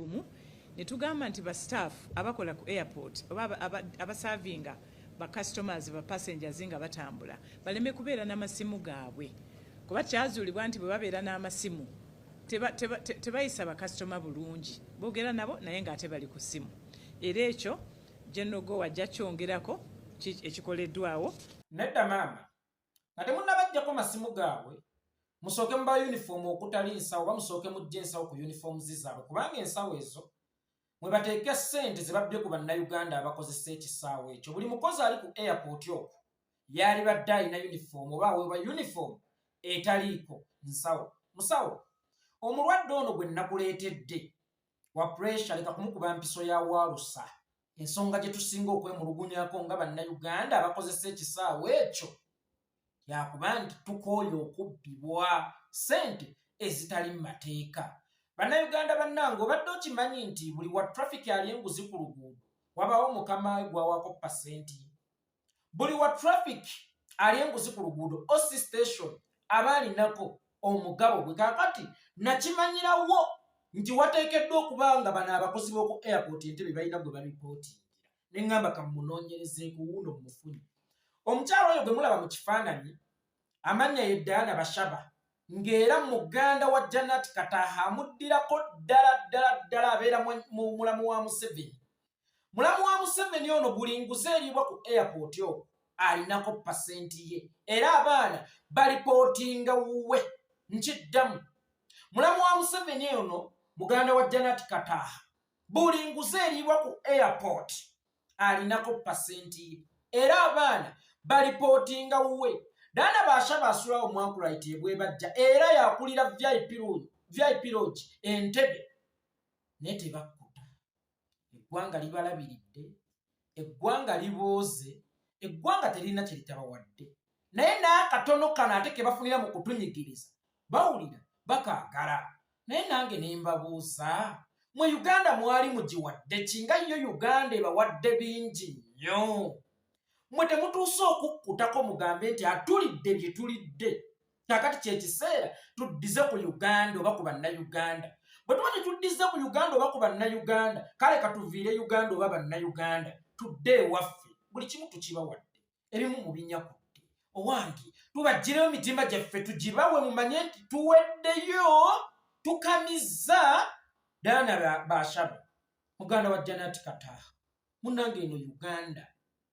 gumu ne tugamba nti ba staff abakola ku airport oba abasavinga ba customers, ba passengers nga batambula baleme kubeera n'amasimu gaabwe, kuba kyazuulibwa nti bwe babeera n'amasimu tebayisa bakasitoma bulungi, boogera nabo naye ng'ate bali ku ssimu. Era ekyo General Gowa ajja kyongerako ekikoleddwawo. Nedda maama, nga temunnabaggyako masimu gaabwe, musooke muba uniform okutali nsawo, oba musooke mujja ensawo ku uniforms zaabwe, kubanga ensawo ezo mwe bateeka ssente ze babbye ku Bannayuganda abakozesa ekisaawe ekyo. Buli mukozi ali ku airport okwo yalibadde alina uniform oba aweebwa uniform etaliiko nsawo. Musawo, omulwadde ono gwe nnakuleetedde wa pressure, leka kumukuba mpiso ya waalusa. Ensonga gye tusinga okwemulugunyako nga Bannayuganda abakozesa ekisaawe ekyo yakuba nti tukooye okubbibwa ssente ezitali mu mateeka. Bannayuganda bannange, obadde okimanyi nti buli wa traffic ali enguzi ku luguudo wabaawo mukama we gwawako pasenti? Buli wa traffic ali enguzi ku luguudo, OC station aba alinako omugabo gwe. Kaakati nakimanyirawo nti wateekeddwa okuba nga bano abakozi b'oku airport Entebe balina gwe baripootingira, ne ŋŋamba kamunoonyerezeeku. Wuuno mumufunye. Omukyalo oyo gwe mulaba mu kifaananyi, amannya ye Diana Bashaba, ng'era muganda wa Janat Kataha, amuddirako ddala ddala ddala, abeera mulamu wa Museveni. Mulamu wa Museveni ono buli nguzi eriibwa ku airport okwo alinako pasenti ye, era abaana balipootinga wuwe. Nkiddamu, mulamu wa Museveni ono muganda wa Janat Kataha, buli nguzi eriibwa ku airport alinako pasenti ye, era abaana balipootinga wuwe. Daana Bashaba asulawo mwankulaiti ebwebajja, era yakulira VIP Lodge Entebe, naye tebakkuta. Eggwanga libalabiridde, eggwanga libooze, eggwanga terina kye litabawadde, naye n'akatono kano ate ke bafunira mu kutunyigiriza bawulira bakaagala. Naye nange ne mbabuuza, mwe Uganda mwali mugiwadde ki, nga yo Uganda ebawadde bingi nnyo? Mwe temutuuse okukkutako mugambe nti atulidde bye tulidde, kakati kyekiseera tuddize ku Uganda oba ku Bannayuganda? Bwe tuba tetuddize ku Uganda oba ku Bannayuganda, kale katuviire Uganda oba Bannayuganda, tudde ewaffe. Buli kimu tukibawadde, ebimu mubinyakudde. Owange, tubaggireyo emitima gyaffe tugibawe, mumanye nti tuweddeyo, tukamizza. Daana Bashaba, muganda wa Janat Kataha, munnange, eno Uganda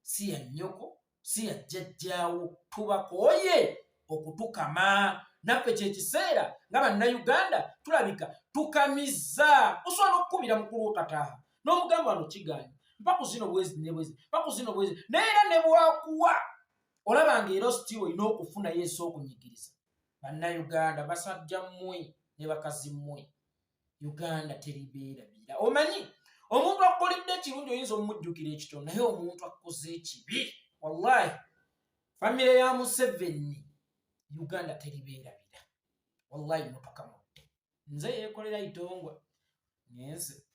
si ya nnyoko, si ya jjajjaawo. Tubakooye okutukama. Naffe kyekiseera nga Bannayuganda tulabika tukamizza. Osobola n'okukubira mukulu wo Kataaha n'omugamba, "Wano kiganye, mpa ku zino bwezi ne bwezi, mpa ku zino bwezi." Naye era ne bwakuwa, olaba nga era ositiwa olina okufunayo esa okunyigiriza Bannayuganda. Basajja mmwe ne bakazi mmwe, Uganda teribeerabira. Omanyi omuntu akukoledde ekirungi oyinza omumujjukira ekitono, naye omuntu akukoze ekibi, wallahi, famire ya Museveni, Uganda teribeerabira. Wallahi, mutukamudde. Nze Yekolera Itongwa, ngenze.